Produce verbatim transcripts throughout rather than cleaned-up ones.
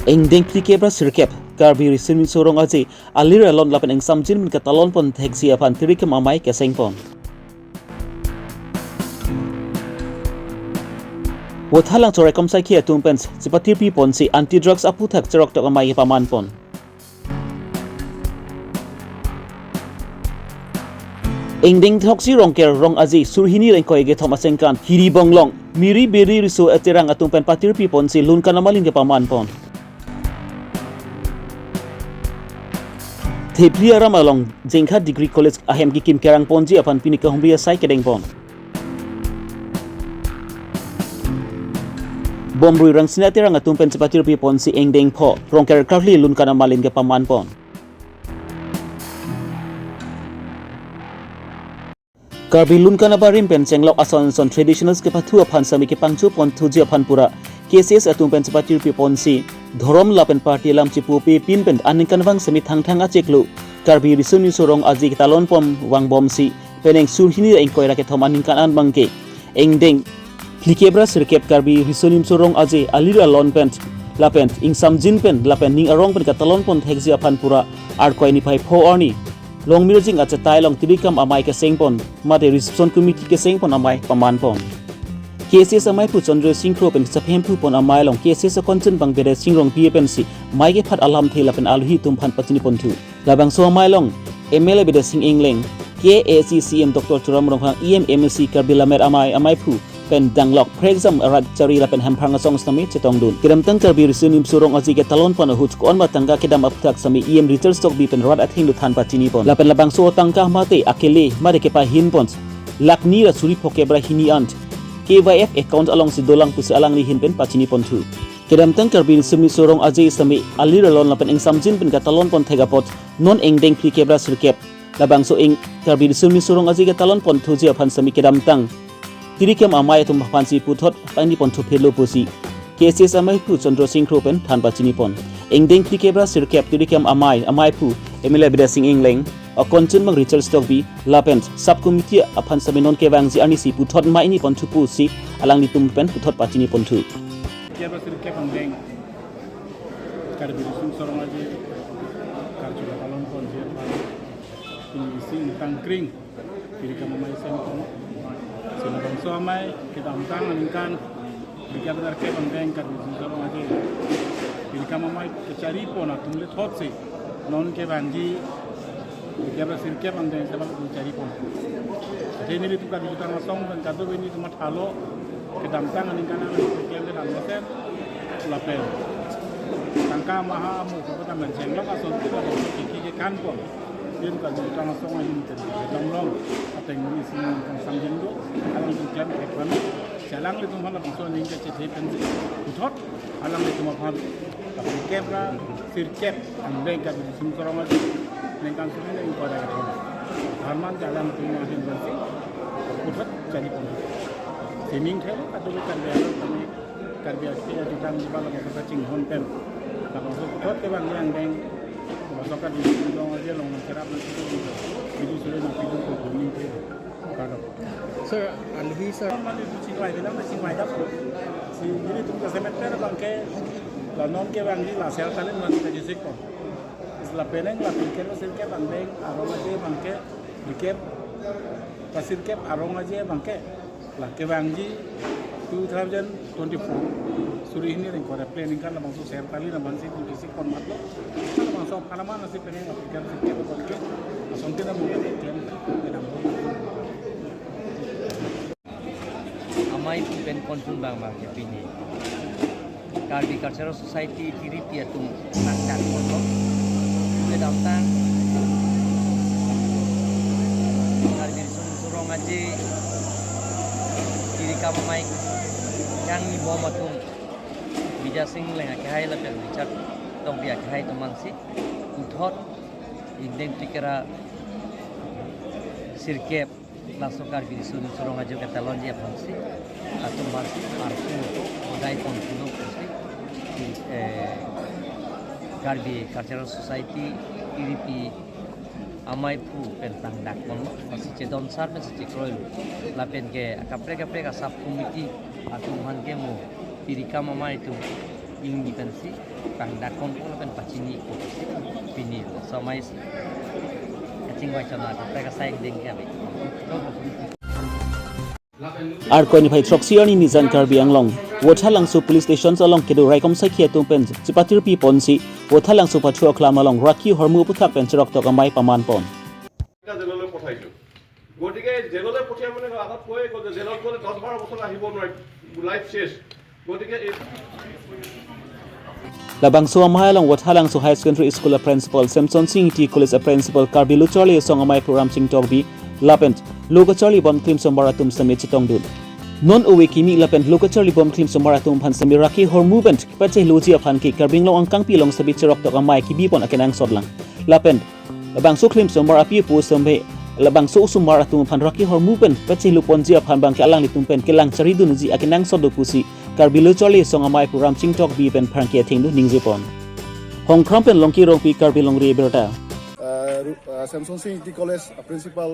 Ingdeng phlikep ra sirkep Karbi Riso Nimso Rong Aje alir alon lapen ingsamjin pen katalon pon thekji aphan Tirikam Amei keseng pon. Vothalang Chorai Kramsaikhi atum pen chepatirpi ponsi anti drugs aphuthak cheroktok amei kepaman pon. Ingdeng throksi Rongker Rong Aje surhini ingkoi kethom aningkan Hiribong along Miri Beri Riso Aterang atum pen patirpi ponsi lun kanamalin kepaman pon. Thepli aram along Jengkha Degree College ahem kekim kerang ponji aphan pini kahumri asai kedeng pon. Bomrui Rangsina Terang atum pen chepatirpi ponsi ingdeng pho Rongker karli lun kanamalin kepaman pon. Karbi lun kanabarim pen chenglok ason ason traditionals kepathu aphan sami kepangcho pon thuji aphan pura K C S atum pen chepatirpi ponsi dhorom lapen party alam chipupe pin pen aningkanvang sami Thangthang achiklo Karbi Riso Nimso Rong Aje ketalon pon vangbomsi penang surhini ingkoi ra kethom aningkan an abangke ingdeng phlikep ra sirkep Karbi Riso Nimso Rong Aje alir alon pen lapen ingsamjin pen lapen ning arong pen katalon pon thekji aphan pura Arkoi niphai pho arni Longmirjing achetai along Tirikam Amei keseng pon mate reception committee keseng pon amei paman pon. K C S ameiphu Chandra Sing Kro pen chaphem phu pon amei along K C S akonchun abang Bidya Sing Rongpi pensi mei kephat alamthe lapen aluhi atum aphan pachini ponthu. Labangso amei along M L A Bidya Sing Engleng, K A A C C M Doctor Tuliram Ronghang, E M M A C Karbi Lammet Amei ameiphu pen danglok phrekjam arat chari lapen hemprang asong sami chetongdun. Kedamtang Karbi Riso Nimso Rong Aje ketalon pon ahut ko-an ma tangka kedam aphuthak sami E M Richard Tokbi pen rat athengno than pachini pon. Lapen labangso tangka mate akele mate kepahin pon lakh ni ra suri phokep ra hini an K Y F account alongsi dolang pusi alangli ahin pen pachini ponthu. Kedamtang Karbi Riso Nimso Rong Aje sami alir alon lapen ingsamjin pen katalon pon thek apot non ingdeng phlikep ra sirkep labangso ing Karbi Riso Nimso Rong Aje ketalon pon thuji aphan sami kedamtang Tirikam Amei atum aphansi puthot pangni pon thuphelo pusi K C S ameiphu Chandra Sing Kro pen than pachini pon. Ingdeng phlikep ra sirkep Tirikam Amei ameiphu M L A Bidya Sing Engleng akonchun abang Richard Tokbi lapen sub committee aphan sami non kevangji arnisi puthot mei ni ponthu pusi alanglitum pen puthot pachini ponthu. Phlikep ra sirkep angdeng Karbi Riso Nimso Rong Aje karju ketalon ponji aphan pini isi ingtang kring Tirikam Amei seng pon. Si labangso amei kedamtang aningkan phlikep ra sirkep angdeng Karbi Riso Nimso Rong Aje Tirikam Amei kechari pon atum le thotsi non kevangji phlikep ra sirkep angdeng sebab kechari pon. Athe nelitum Karbi Jutang Asong pen kadokave nelitum mathalo kedamtang aningkan an klem kedam mesen lapen tangka maha amu kepada menceng lok ason kita kiki kekan pon. Nelitum Karbi Jutang Asong ahin ten tong long ateng ni sini tang samjin do alang klem kekan. Jalang litum hala bangso ning kecethe pensi puthot alanglitum aphan phlikep ra sirkep angdeng Karbi Riso Nimso Rong Aje ningkan suri ningkoi ra kethom. Dharman jalang atum ahin pensi puthot chari pon. Sining thelo kadokave Karbi alam kami Karbi akhir aja tang di bala kata chinghon pen. Labangso puthot kevangji angdeng labangso Karbi Riso Nimso Rong Aje along nangcherap nangchitu di. Itu sudah nangchitu ke kuning ke. Kado. Sir, aluhi sir. Mane tu chingvai bilang na chingvai dap. Si nelitum ke semeter abangke la non kevangji la sel talin man ke jisik ko. Lapen eng la phlikep ra sirkep angdeng arong aje abangke phlikep ra sirkep arong aje abangke la kevangji two thousand twenty-four suri hini ingkoi ra planning kan labangso sel talin abangsi twenty-six kon matlo. Labangso aphan aman nasi penang la phlikep ra sirkep abangke asontin amu klem kedam. Amei pu pen konsun abang abangke pini Karbi Cultural Society Tiripi atum nangdak ponlo. Kedamtang Karbi Riso Nimso Rong Aje Tirikam Amei kangni bom atum Bidya Sing Engleng akehai lapen Richard Tokbi akehai atum ansi puthot ingdeng phlikep ra sirkep laso Karbi Riso Nimso Rong Aje ketalonji aphansi atum aphansi arpu dai pon pulo pusi, eh, Karbi Cultural Society Tiripi ameiphu pen tangdak pon, lasi chedon sar pensi chekroilo. Lapen ke kaprek kaprek a sub committee atum aphan ke mo Tirikam Amei atum Ingni pensi pangdakon ko pen pachini ko pini somai si kachingvai chona ko peka saing ding kami. Arkoi niphai throksi arni nijan Karbi Anglong Vothatlangso Police Station along kedo raikom saikhi atum pen chipatirpi ponsi Vothatlangso pathu aklam along raki hormu aputhak pen cheroktok amei paman pon. এটা জেললৈ পঠাইছো। গতিকে জেললৈ পঠিয়াই মানে আগত কৈ গ'ল যে জেলত গ'লে দহ বাৰ বছৰ আহিব নোৱাৰিম, লাইফ চেছ। গতিকে এই Labangso amei along Vothatlangso Higher Secondary School a principal, Semson Sing Ingti College a principal, Karbi Lo Charli Asong amei pu Ramsing Tokbi lapen lo kacharlibom klimsomar atum sitame chetongdun. Non ove kimi lapen lo kacharlibom klimsomar atum aphan sitame raki hormu pen pacheloji aphan ke Karbi Anglong angkangpi along sitame cheroktok amei kebi pon akenangsot lang. Lapen labangso klimsomar api apo sitame labangso osomar atum aphan raki hormu pen pachelo ponji aphan abangke alanglitum pen kelang charidunji akenangsot do pusi Karbi Lo Charli Asong amei pu Ramsing Tokbi pen pherangke athengno ningje pon. Hongkram pen Longki Rongpi, Karbi Longri Abirta. Ah, Ru- ah, Semson Sing Ingti College ah, principal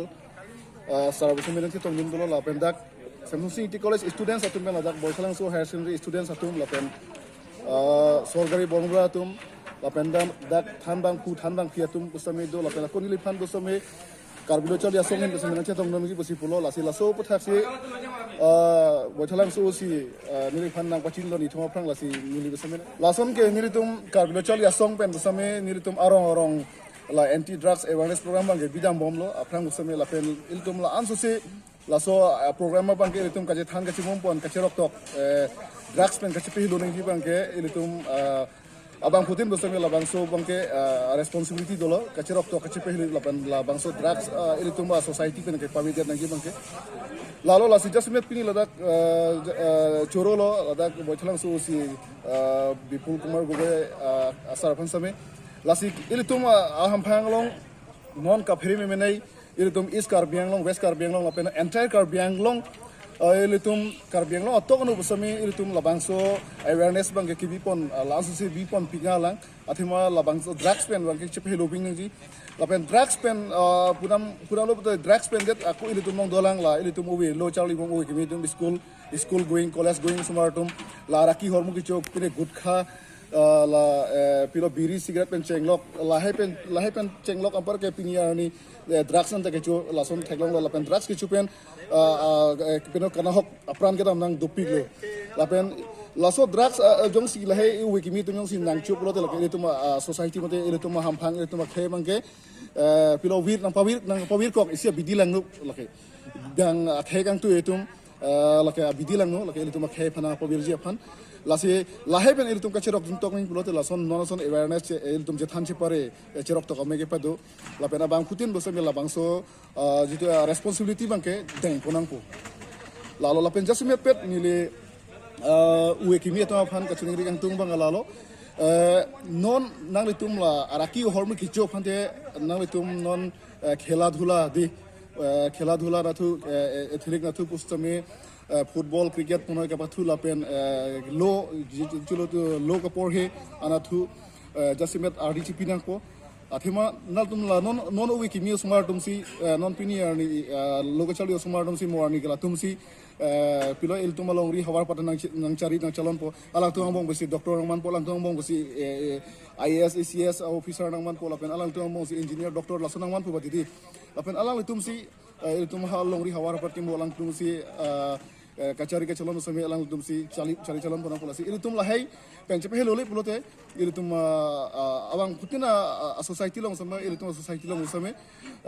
ah, sir pusi menang chetongdun dolo lapen dak Semson Sing Ingti College students atum pen ladak Vothatlangso Higher Secondary students atum lapen ah, sorkari bormra atum lapen dak dak thanbangphu thanbangpi atum pusitame do lapen ako neliphan pusitame Karbi Lo Charli Asong ahin pusitame menang chetongdunji pusi pulo lasi laso aputhak si ah, Vothatlangso si ah, neliphan nangpachinilo nithom aphrang lasi neli pusitame lason ke nelitum Karbi Lo Charli Asong pen pusitame nelitum arong arong la anti drugs awareness program abangke bidam bomlo aphrang pusitame lapen ilitum la-an sosi laso ah, program abangke ilitum kachethan kachimum pon kacheroktok eh, drugs pen kachepehelo nangji abangke ilitum ah, abangphutin pusitame labangso abangke ah, responsibility dolo kacheroktok kachepehelo lapen labangso drugs ah, ilitum ah, society pen kepavedet nangji abangke lalo lasi jasemet pini ladak ah, j- ah, chorolo ladak Vothatlangso si ah, Bipul Kumar Gogoi ah, asar aphan sitame lasi ilitum ah, ahamphang along non kaphere memenei ilitum East Karbi Anglong, West Karbi Anglong lapen entire Karbi Anglong ah, ilitum Karbi Anglong atok anu pusitame ilitum labangso awareness abangke kebi pon ah, laso si bi pon pinga lang athema labangso drugs pen abangke chepehelo ping nangji lapen drugs pen ah, pudam pudamlo puta drugs pen det ako ilitum along dolang la ilitum ove lo charlibom ove kimi atum school school going college going osomar atum la raki hormu kecho pine gutkha ah, la eh, pilo biri cigarette pen chenglok lahai pen lahai pen chenglok anparke pini arni eh, drugs anta kecho lason theklonglo lapen drugs kecho pen ah, ah, eh, pino kanahok apran kedam nang dopiklo lapen laso drugs ah, ah, jongsi lahai ove kimi atum jongsi nangcho pulote lake ilitum ah, society mate ilitum hamphang ilitum akhei abangke eh, pilo vir nangpavir nangpavirkok isi abidi langno lake dang akhei kangtui atum eh, lake abidi langno lake ilitum akhei aphan nangpavirji aphan lasi lahai pen ilitum kacheroktok nangji pulote lason non ason awareness che- ilitum chethan chepare eh, cheroktok amei kepado lapen abangphutin pusitame labangso ah, jitu ah, responsibility abangke dengpon nangpo lalo lapen jasemet pet neli ah, ove kimi atum aphan kachiningri kangtung abang lalo eh, non nanglitum la araki hormu kecho aphante nanglitum non eh, khela dhula di eh, khela dhula nathu eh, athletic nathu pusitame eh, football cricket punoi kapathu lapen eh, lo ji- ji- chulo tu lo kaporhe anathu eh, jasemet ardi chipi nangpo athema nangtum la non non ove kimi osomar atum si eh, non pini arni eh, lo kacharli osomar atum si mo arni kela atum si eh, pilo ilitum alongri havar pata nang nangchari nangchalonpo alangtum angbong pusi doctor nangmanpo alangtum angbong pusi eh, eh, I A S, A C S officer nangmanpo lapen alangtum angbong pusi engineer doctor laso nangmanpo batidi lapen alanglitum si eh, ilitum ha longri havar apar kimo alangtum si eh, eh, kachari kachalon sami alangtum si chali chali chalon pona pula si ilitum lahai pen chepehelo le pulote ilitum ah, ah, abangphutin ah, ah, society along sami ilitum society along sami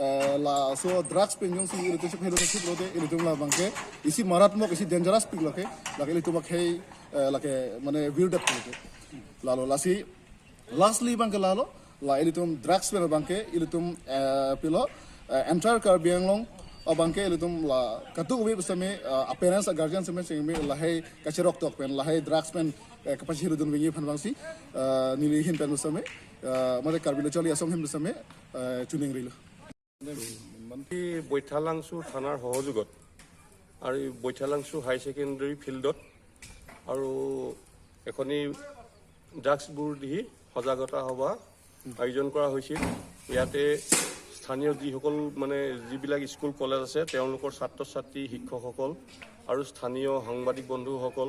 eh, laso drugs pen jongsi ilitum chepehelo si pulote ilitum labangke isi maratmok isi dangerous pik lake lake ilitum akhei eh, lake mane virdap pulote lalo lasi lastly abangke lalo la ilitum drugs pen abangke ilitum eh, pilo eh, entire Karbi Anglong abangke ilitum la katuk ove pusitame eh, parents guardian sitame chingme lahai kacheroktok pen lahai drugs pen eh, kapachiludun vingji aphan abangsi eh, neli ahin pen pusitame eh, mate Karbi Lo Charli Asong ahin pusitame eh, chiningrilo. এই বৈঠালাংচু থানাৰ সহযোগত আৰু এই Baithalangso high secondary ফিল্ডত আৰু এখনি ড্ৰাগছ বিৰোধী সজাগতা সভা আয়োজন কৰা হৈছিল। ইয়াতে স্থানীয় যিসকল মানে যিবিলাক স্কুল কলেজ আছে তেওঁলোকৰ ছাত্ৰ ছাত্ৰী শিক্ষকসকল আৰু স্থানীয় সাংবাদিক বন্ধুসকল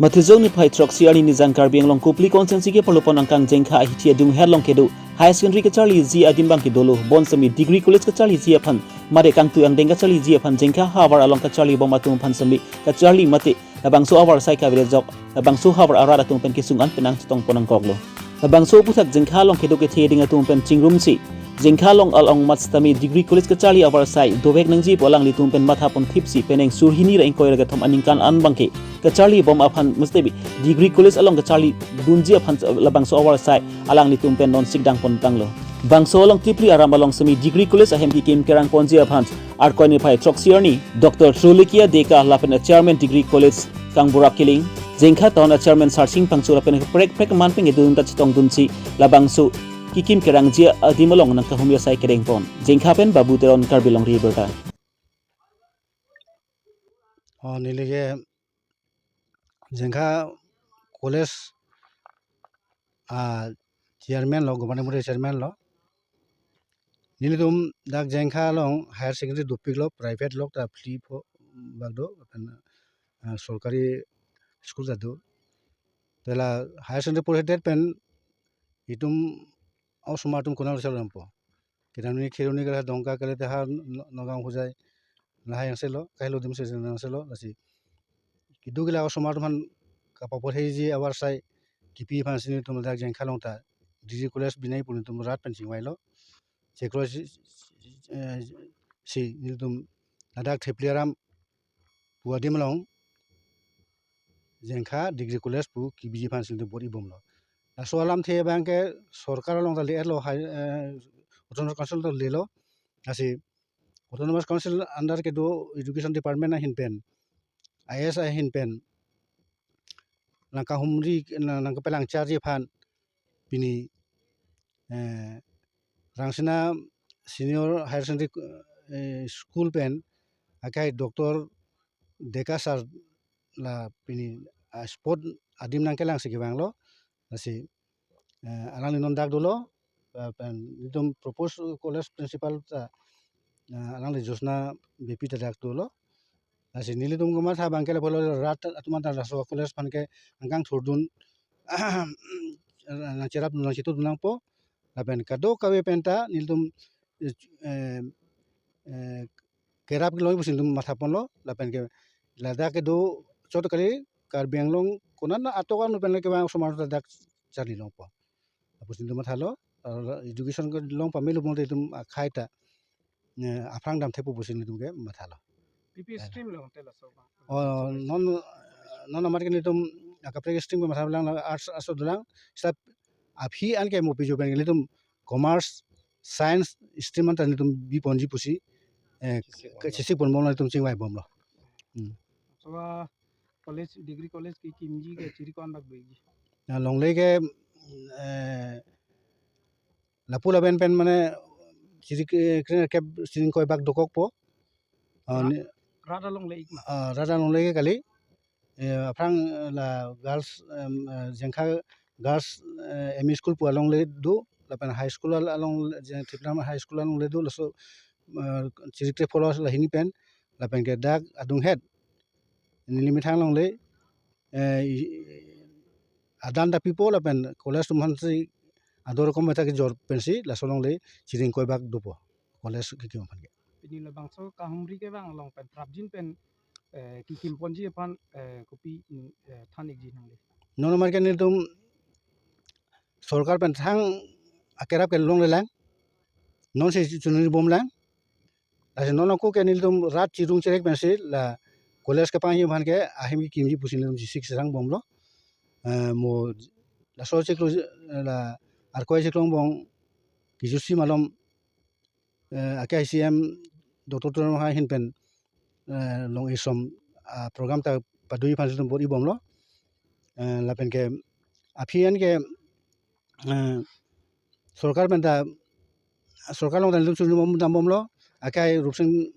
Matijong niphai throksi arni nijang Karbi Anglong Kopili constituency ke Parlopon angkang Jengkha ahithi adung herlong kedo high secondary kacharliji adim abang ke dolo, bonsemi degree college kacharliji aphan mate kangtui angdeng kacharliji aphan Jengkha havar along kacharli bom atum aphan semi kacharli mate labangso avar sai kavirejok labangso havar arat atum pen kesung an penang chetong pon nangkoklo. Labangso aphuthak Jengkha along kedo kethe ading atum pen chingrumsi, Jengkha along along mat sitame Degree College kacharli avarsai dovek nangji pu alanglitum pen matha ponthipsi penang suri hini ra ingkoi ra kethom aningkan an abangke kacharli bom aphan mesti Degree College along kacharli dunji aphan labangso avarsai alanglitum pen non sikdang pontanglo. Bangso along Tipli aram along semi Degree College ahem kikim kerang ponji aphan Arkoi niphai throksi arni Doctor Trulikia Deka lapen a Chairman Degree College Kangbura Killing, Jengkha Town a Chairman Sarsing Phangcho lapen prek prek man peng edun ta chetongdunsi labangso kikim kerangji adim along nangkahumri asai kedeng pon. Jengkha pen Babu Teron, Karbi Longri Abirta. Oh, neli ke Jengkha College a Chairman lo, Governing Body Chairman lo. Nelitum dak Jengkha along higher secondary dopiklo, private lo ta phli pho bak do, lapen, ah, sorkari school ta do. Te la higher secondary porhedet pen itum osomar atum konat lo chelompo. Kedamni Kheroni kali, Dongka kali, te ha No-, Nagaon Hojai lahai angselo, kahelo adim se angselo, lasi kedo kila osomar atum aphan kapaporheji avarsai kipi aphansi nelitum dak Jengkha along ta Degree College binai pu nelitum rat pen chingvailo. Chiklo si, eh, si nelitum ladak Tipli aram pu adim along Jengkha Degree College pu kibiji aphansi nelitum bor-i bomlo. Laso alamthe abangke sorkar along ta le-etlo, hai, eh, Autonomous Council ta lelo. Lasi Autonomous Council under kedo Education Department ahin pen, I A S ahin pen nangkahumri, nang, nangkepelang charji aphan pini, eh, Rangsina Senior Higher Secondary, eh, School pen akai Doctor Deka sir la pini, ah, spot adim nangkelangsi kevanglo. Lasi, eh, alangli non dak dolo, eh, pen nelitum proposed college principal ta, eh, alangli Josna Beypi ta dak dolo. Lasi nelitum kematha abangke lapulo rat atum anta laso college aphan ke angkang thurdun nangcherapdun nangchetudun nangpo. Lapen kadokave pen ta nelitum, eh, eh, kerap kelong pusi nelitum matha ponlo, lapen ke ladak kedo chot kali, Karbi Anglong konat atok anu pen le kevang osomar ta dak charli longpo. Lapusi nelitum mathalo, ah, education kelong pamelo bonta itum akhai ta, eh, aphrang dam thepo pusi nelitum ke mathalo. P P stream lo hotel aso ba. Oh, non, non amar ke nelitum akaprek stream ke matha lang la arts aso dolang, sab aphi an ke mo pijo pen nelitum commerce, science stream anta nelitum bi ponji pusi, eh, chesik pon, chesik pon bomlo, nelitum chingvai bomlo. Hmm. So, ah, college, degree college kikimji ke chiri ko-an bak doji? Na longle ke, eh, lapu lapen pen mane chiri ke, kre kep chiri ingkoi bak dokokpo. Ah, rat, ni rat along le ik ma? Ah, rat along le ke kali. Eh, aphrang, eh, la girls, em, eh, Jengkha girls, eh, M E school pu along le do, lapen high school al-, along le, Jeng-, Tipra High School along le do, laso, eh, chiri kre follow la hini pen, lapen ke dak adunghet neli methang along le, eh, i-, adan ta pipo lapen college atum aphansi ador kom ta kejor pensi laso along le chiri ingkoi bak dopo college kikim aphan ke. Pini labangso kahumri kevang along pen prapjin pen, eh, kikim ponji aphan, eh, kopi, eh, than ikji nangli? Non amar ke nelitum sorkar pen thang akerap ke longlelang, non si chunri bomlang. Lasi non ako ke nelitum rat chirung cherek pensi la college kepangji aphan ke ahem kikimji pusi nelitum chesik serang bomlo. Eh, mo laso chiklo, la Arkoi chiklo angbong kejutsi malom, eh, akai C M Doctor Tuliram Ronghang ahin pen, eh, long isom, ah, program ta padoji aphan nelitum bor-i bomlo. Eh, lapen ke aphi an ke, eh, sorkar pen ta, sorkar along ta nelitum chunri bom dam bomlo, akai Rupsing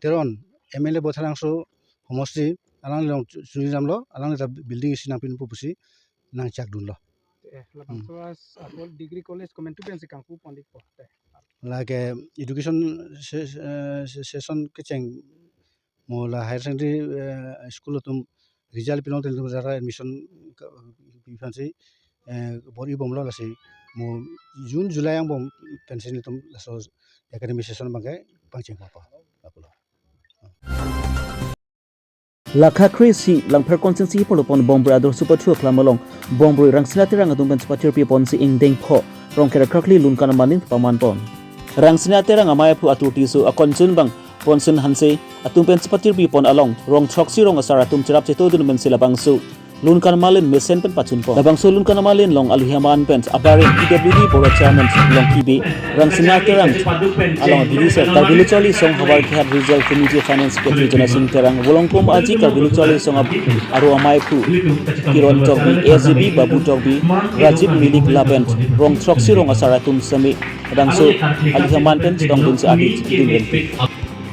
Teron, M L A Baithalangso homosti, alangli along chu-, chunri damlo, alangli ta building isi nangpipo pusi nangchak dunlo. Eh, labangso, hmm, as, ako degree college komantu pensi kangpu pon ikpo? Eh. Lake education se-, eh, se-, session kecheng mo la higher secondary, eh, school atum result pilong tel atum jara admission ka, pi aphansi, eh, bor-i bomlo, lasi mo June July angbong pensi nelitum laso academic session abangke pangcheng papo. Lapulo. Lakha kre-isi Langpher constituency apor lo pon Bongbri Ador Supathu Aklam along Bongbri Rangsina Terang atum pen chepatirpi ponsi ingdeng pho Rongker Karkli Lunkan Amalin paman pon. Rangsina Terang amei aphu atur tisu akon chun bang Ponsin Hanse atum pen chepatirpi pon along rong throksi rong asar atum cherap chetodun pensi labangso Lunkan Amalin mesen pen pachun pon. Labangso Lunkan Amalin along alohi aman pen abarim P W D Board Chairman Longki Bey, Rangsina Terang along abidi sir, Karbi Lo Charli Asong Havar Kehat Regional Committee Finance Secretary Jonasing Terang, Volongkom Aji Karbi Lo Charli Asong ab-, aro amei aphu Kiron Tokbi, A S G B Babu Tokbi, Rajib Milik lapen rong throksi rong asar atum semi labangso alohi aman pen chetongdunsi adi chikidun pen.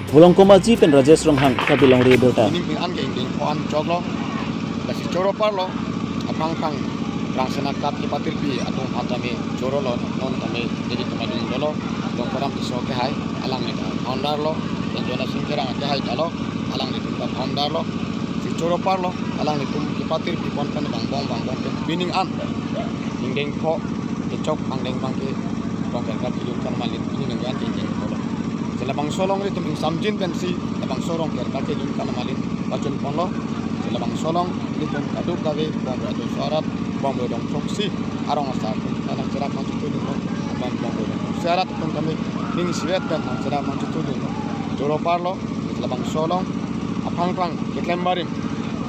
Volongkom Aji pen Rajesh Ronghang, Karbi Longri Abirta. Ning ping an ke ingdeng pho an choklo. Lasi choro parlo. Aphrang phrang Rangsina Club kepatirpi atum aphan tame choro lo, non tame David Tumadung dolo, Dongkaram Tisso kehai, alangli ta founder lo, pen Jonasing Terang kehai ta lo, alanglitum ta founder lo. Si choro parlo, alanglitum kepatirpi pon pen vangbom vangbom pen pining an ingdeng pho kechok angdeng abang ke Rongker Karkli Lunkan Amalin pining an ingdeng pho lo. Si labangso along ilitum ingsamjin pensi labangso Rongker Karkli Lunkan Amalin pachun ponlo. Si labangso along ilitum kadokave Bongbri atum arat, Bongbri rong throksi arong asar atum ta nangcherap nangchetodun lo, lapen Bongbri rong throksi arat atum tame ning isivet pen nangcherap nangchetodun lo. Choro parlo, labangso along aphrang phrang keklem barim,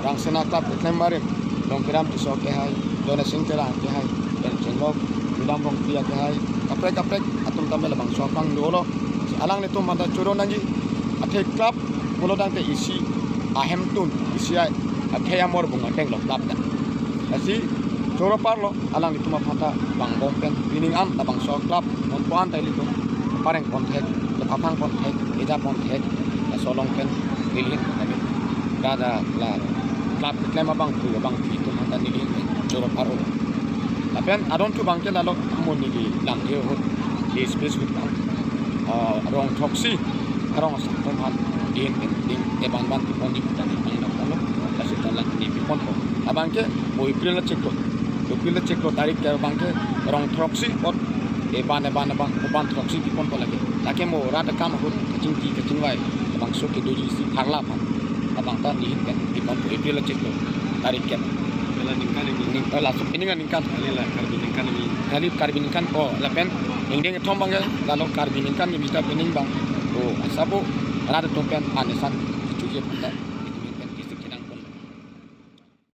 Rangsina Club keklem barim, Dongkaram Tisso kehai, Jonasing Terang kehai, pen chenglok Judam Rongpi kehai, kaprek kaprek atum tame labangso aphrang dolo. Alanglitum aphan ta choro nangji, athe club pulo tangte isi ahemtun, isi a-, akhei amor bung ateng lo club ta. Lasi choro parlo, alanglitum aphan ta vangbom pen pining an labangso club non pho an ta ilitum pareng pon thek, kepaphang pon thek, eja pon thek, laso along pen neli ahin pen tame dada la club keklem abangphu abangphi atum aphan ta neli ahin pen choro paro. Lapen adon thu abang ke lalo amo neli langdhe ahut, di space ahut abang, ah, rong throksi arong asar atum aphan neli ahin pen ding eban ban pipon di putan ipang dam lo, lasi ta lang neli pipon po. Abang ke mo April achiklo, April achiklo tarik ke abang ke rong throksi apot eban eban abang, eban throksi pipon po lake. Lake mo rat akam ahut kachingki kachingvai labangso kedoji isi tharla aphan abang ta neli ahin pen pipon po April achiklo tarik ke. Mela ningkan ini. Ning, eh, laso pining aningkan. Kali la Karbi ningkan ini. Kali Karbi ningkan po lapen ingdeng kethom abang ke lalo Karbi ningkan ini ta pining abang. O, asabo rat atum pen anesan chuji ta.